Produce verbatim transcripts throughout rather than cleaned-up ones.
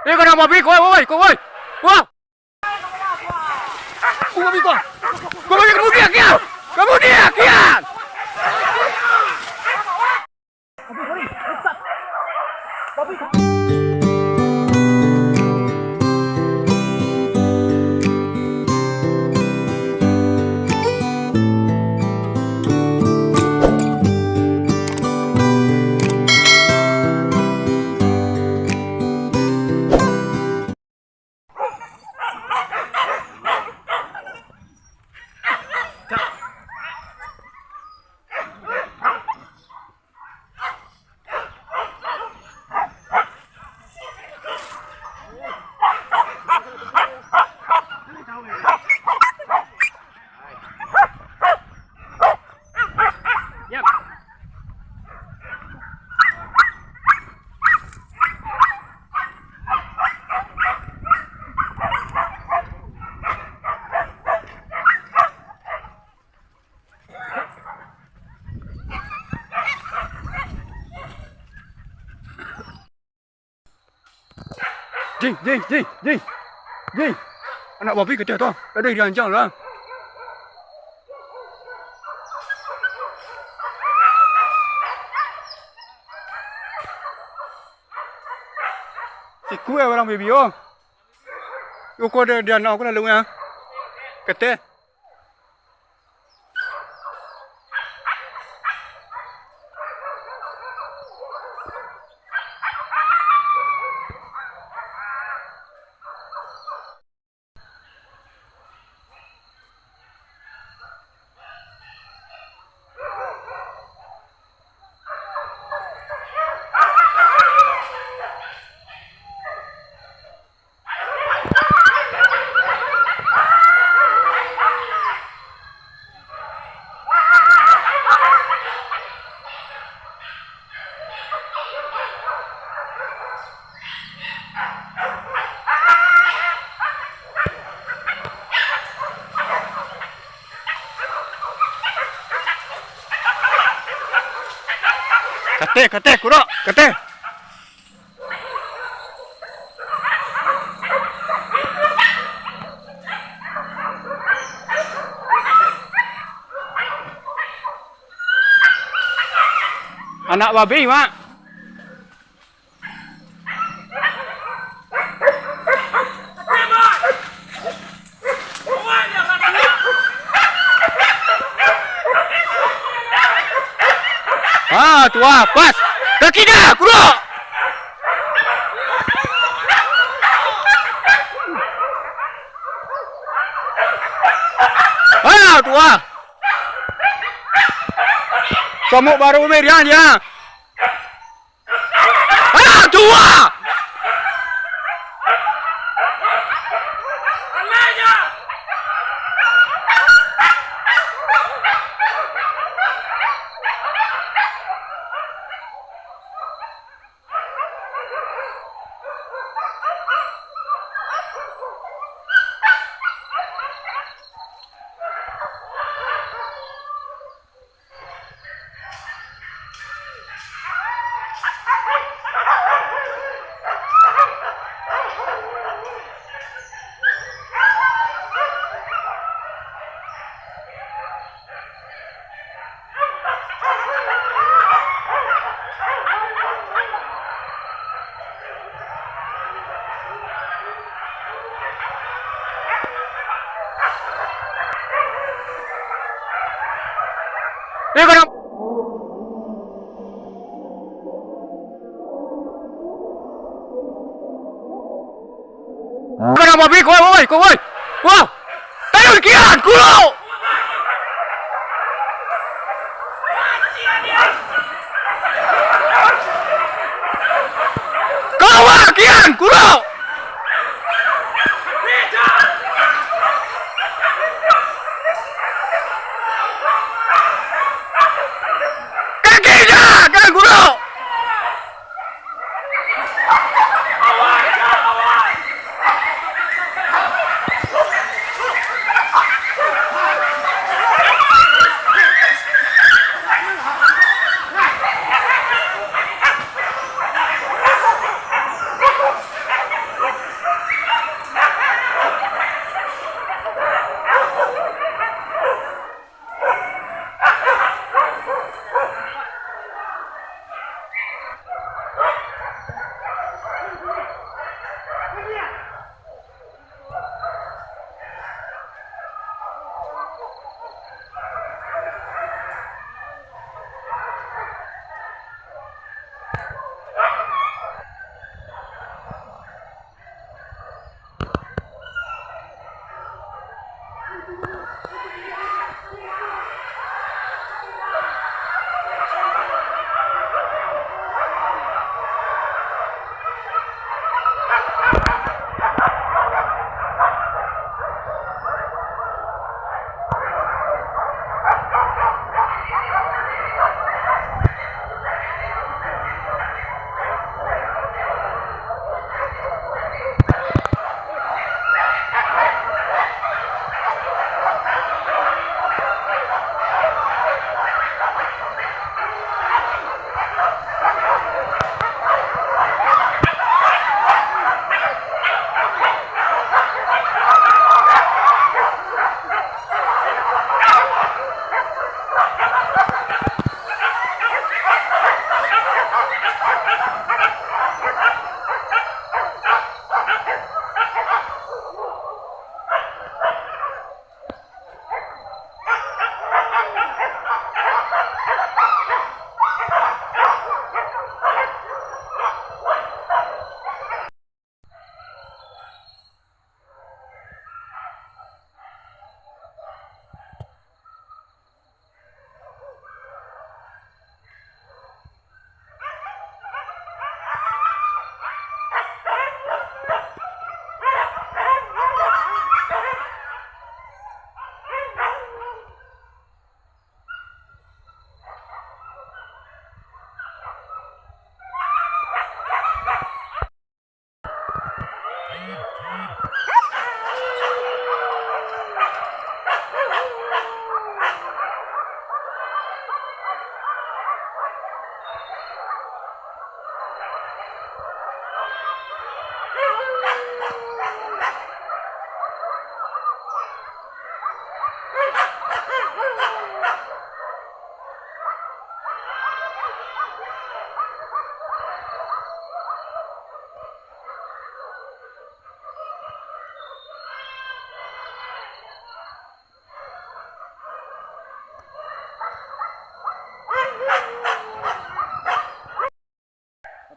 Eh, kana babi, kau, woi, kau, woi. Wah. Kau babi, kau. Kau babi, kamu diak, kian. Kamu diak, kian. Jing, jing, jing, jing. Jing. Anak babi kecil tu. Aduh, diancang lah. Siku eh, urang babi, oh. Uko dia, dia anak aku lalu ya. Kete. Kateh, kateh, kurok, kateh. Anak babi, Mak. Ah, tu ah, pas. Kaki dah, kurok. Ah, tu ah. Samuk baru umir dia, dia. Alah, tua! Kana babi, kau, woi, kau, woi. Wah! Tayo kian, kulo! Kawa kian, kulo! Kaki dah, kian, kulo!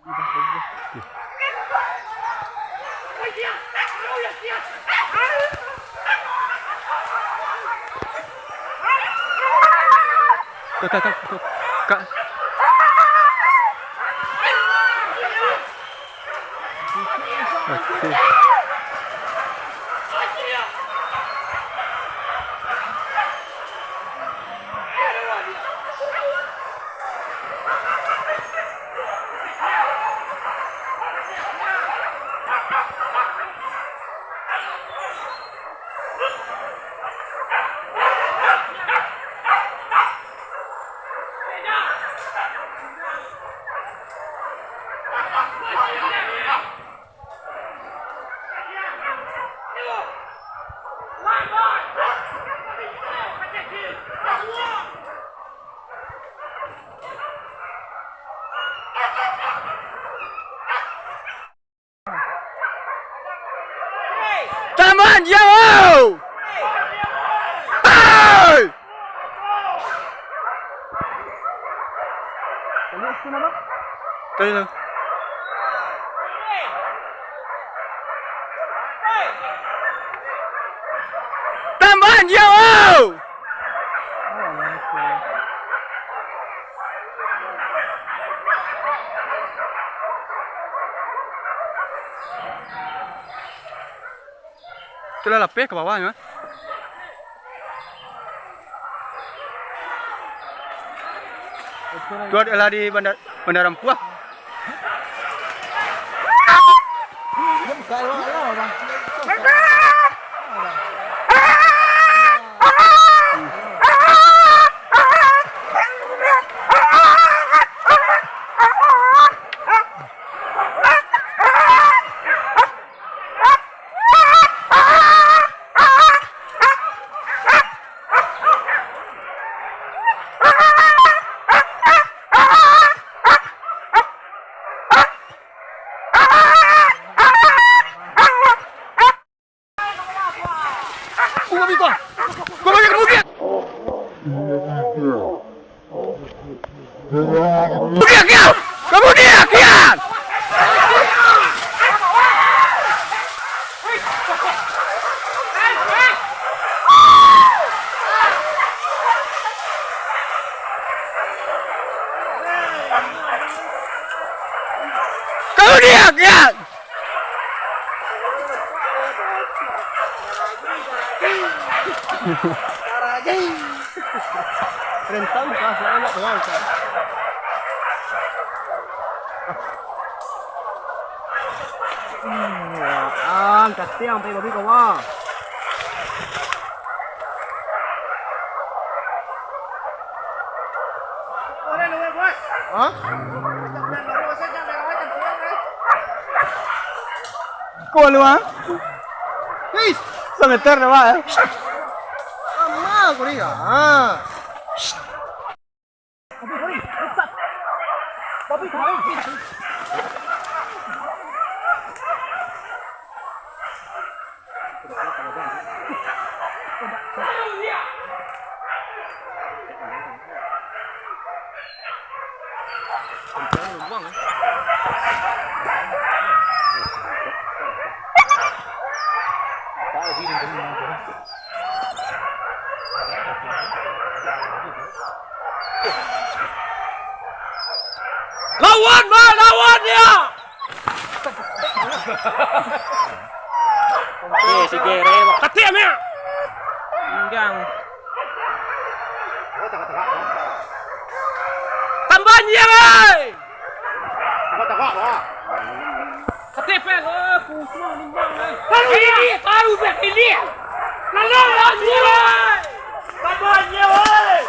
Kak, kak, kak, kak. Oke. Taman jauh! Hei! Tadi lah. Taman jauh! Tu lah lapeh ka bawah nyo. Tu adalah di Bandar, Bandar Rampuah. Kamu diak, kian! Kamu diak, kian! Kamu diak, kian! Rentang kah, saya nak tengah, Ustaz. Hmm, ya, ang, katiang, pai babi kawa. Hah? Kau lu, ah? Hei! Sameter dah, Pak. Sama aku ni, ah. Lawan, Bang, lawan dia! Eh, si Gere, Bang. Katik, Mek. Pinggang. Tambah nyiang, ai! Katik, Bang. Eh, pusing, pinggang, ai. Taruh dia, taruh, Bang, dia. Lalu, lalu, ai! Tambah nyiang, ai!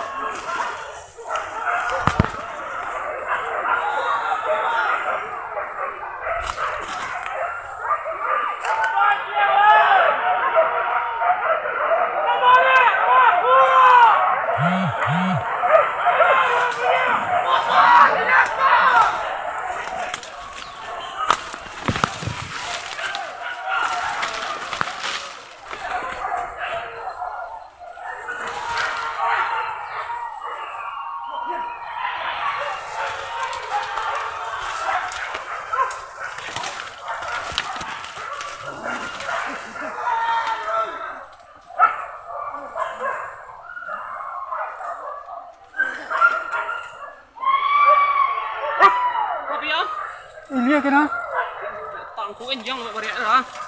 Ilia kena. Tangku enjang buat bariak dah.